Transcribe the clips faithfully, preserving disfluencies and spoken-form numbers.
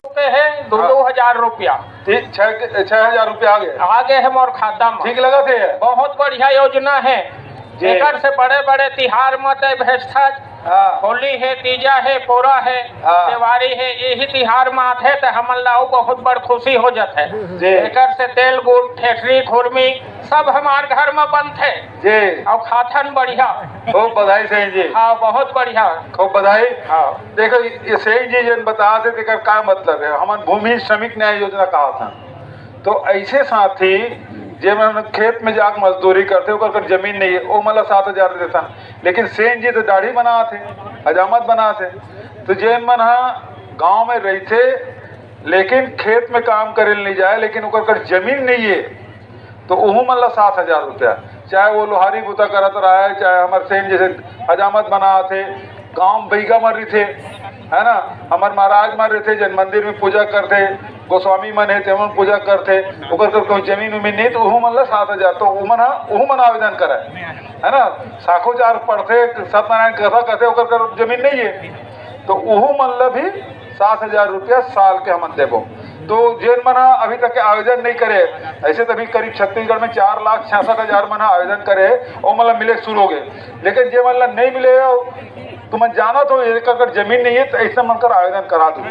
चुके हैं दो, हाँ। दो हजार रुपया। ठीक, छह के, छह हजार रुपया आ गए। आ गए हैं मोर खाता में। ठीक लगा थे? बहुत बढ़िया योजना है। जी। एकर से बड़े-बड़े तिहार म ते भेजथस। हाँ। होली है, तीजा है, पोरा है, हाँ। देवारी है, यही तिहार म आथे त हमन ला अउ बहुत बड़ खुशी हो जाथे। जी। एकर से तेल गुड़, ठेठरी, खुरमी सब हमार घर म बनथे। जी। अउ खाथन बढ़िया। खूब बधाई सही जी। हाँ, बहुत बढ़िया। खूब बधाई। हाँ। देखो, ये सही जी जन बता दे, तेकर का मतलब है? हमन भूमि श्रमिक न्याय योजना कहा था। तो ऐसे साथी, जे मन खेत में जाके मजदूरी करथे, ओकर कर जमीन नहीं है, ओ मन ला सात हजार देथन। लेकिन सेन जी तो दाढ़ी बनाथे, हजामत बनाथे। तो जे मन ह गांव में रहिथे, लेकिन खेत में काम करे ल नहीं जाए, लेकिन ओकर कर जमीन नहीं है, तो ओहू मन ला सात हजार रुपया, चाहे वो लोहारी बूता करत रहे, चाहे हमर सेन जैसे हजामत बनाथे, गांव बइगा मन रहिथे, है ना, हमर महाराज मन रहिथे, जन मंदिर में पूजा करथे, गोस्वामी मन हे, तेमन पूजा करथे, ओकर कर कहूँ जमीन उमीन नहीं, तो ओहू मन ला सात हजार, तो ओमन ह, ओहू मन आवेदन करय, है ना, साखोचार पढ़थे, सत्यनारायण कथा करथे, ओकर कर जमीन नहीं है, तो ओहू मन ला भी सात हजार रुपया साल के हमन देबो। तो जेन मन ह अभी तक के आवेदन नहीं करे, ऐसे तो अभी करीब छत्तीसगढ़ में चार लाख छियासठ हजार मन ह आवेदन करे, ओ मन ला मिले शुरू हो गए। लेकिन जे मन ला नहीं मिले, तुमन जानत हो, एक एकड़ जमीन नहीं है, तो ऐसे मन कर आवेदन करा दो।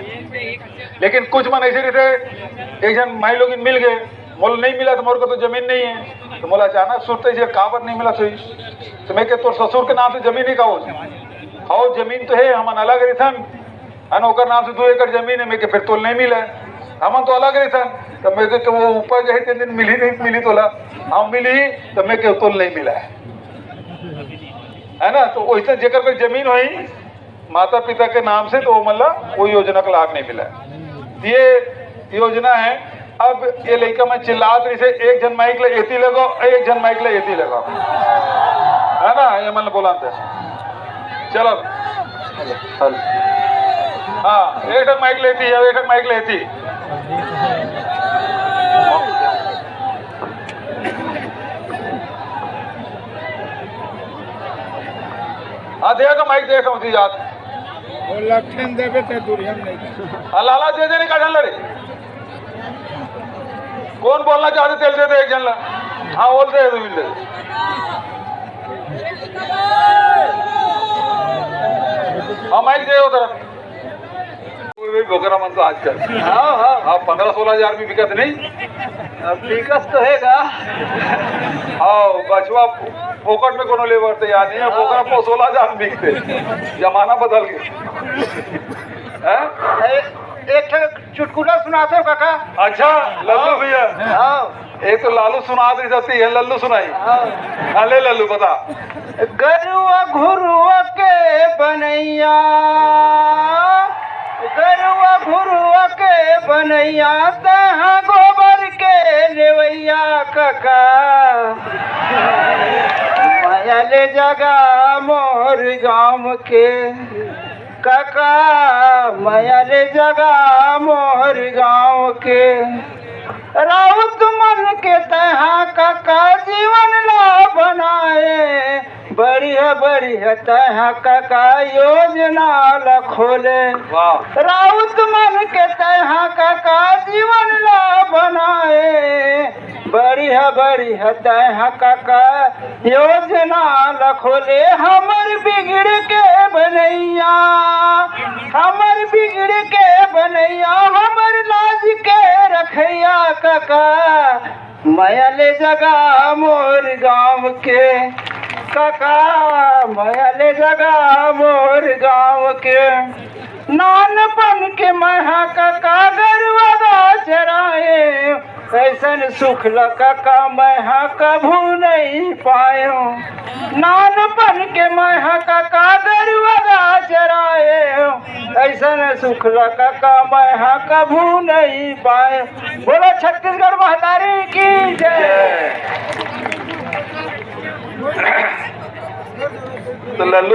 लेकिन कुछ मन ऐसे रहिथे, एक झन माई लोगिन मिल गए, मोला नहीं मिला तो मोर को तो जमीन नहीं है, तो मोला अचानक सुरते जे काबर नहीं मिला सोई, तो मैं के तोर ससुर के नाम से जमीन नहीं कहो, हव जमीन तो है, हमन अलग रहिथन, अन ओकर नाम से दो एकड़ जमीन है, मैं के फिर तोल नहीं मिला है, हमन तो अलग रहिथन, तो मैं के वो उपज है, तीन दिन मिली नहीं मिली तोला, हम मिली, तो मैं के तोल नहीं मिला है, है ना? तो वैसे जेकर कोई जमीन होई, माता पिता के नाम से, तो वो मतलब वो योजना का लाभ नहीं मिला। ये योजना है। अब ये लइका मन चिल्लात रहिसे, एक झन माइक ले एती लगो, एक झन माइक ले एती लगो, है ना? ये मन बोला था। चलो, हाँ, एक ठन माइक लेती है, एक ठन माइक लेती। हाँ, देखो माइक, देखो जी याद। वो लक्षण देवे ते दूरिया में नहीं। आ, लाला दे दे, नहीं काटन लड़े। कौन बोलना चाहते, तेल दे दे एक जन ला। हाँ, बोल दे, दो मिनट। हाँ, माइक दे उधर। कोई भी बोकरा मन तो आजकल। हाँ, हाँ। हाँ, पन्द्रह सोलह हजार भी बिकत नहीं। अब बिकत तो है ना। हाँ, बचवा फोकट में कोनो लेबर तैयार नहीं है, बोकरा को सोलह हजार बिकते। जमाना बदल गया। हैं? ए-, एक ठो चुटकुला सुनाते हो काका? अच्छा, लल्लू हाँ। भैया। हाँ। एक तो लालू सुना दे जाती है, लल्लू सुनाई। हाँ। हाँ, ले लल्लू, बता। गरुआ घुरुआ के बनैया, गरुआ घुरुआ के बनैया, तहाँ गोबर के लेवैया काका। मया ले जगा मोर गाँव के। काका, मया ले जगा मोर गाँव के, राउत मन के तहाँ काका जीवन बढ़िया तैहा कका योजना ल खोले। वाह। राउत मन के तैहा कका जीवन ला बनाए। बढ़िया बढ़िया तैहा कका योजना ल खोले। हमर बिगड़ के बनैया, हमर बिगड़ के बनैया, हमर लाज के रखैया कका। मया ले जगा मोर गाँव के कका, मया ले जगा मोर गाँव के। नानपन के महा कका गरुआ गा चराए, ऐसन सुख ल कका महा कभू नहीं पायो। नानपन के महा कका गरुआ गा चराए, ऐसन सुख ल कका महा कभू नहीं पायो। बोलो छत्तीसगढ़ महतारी की जय। तो लल्लू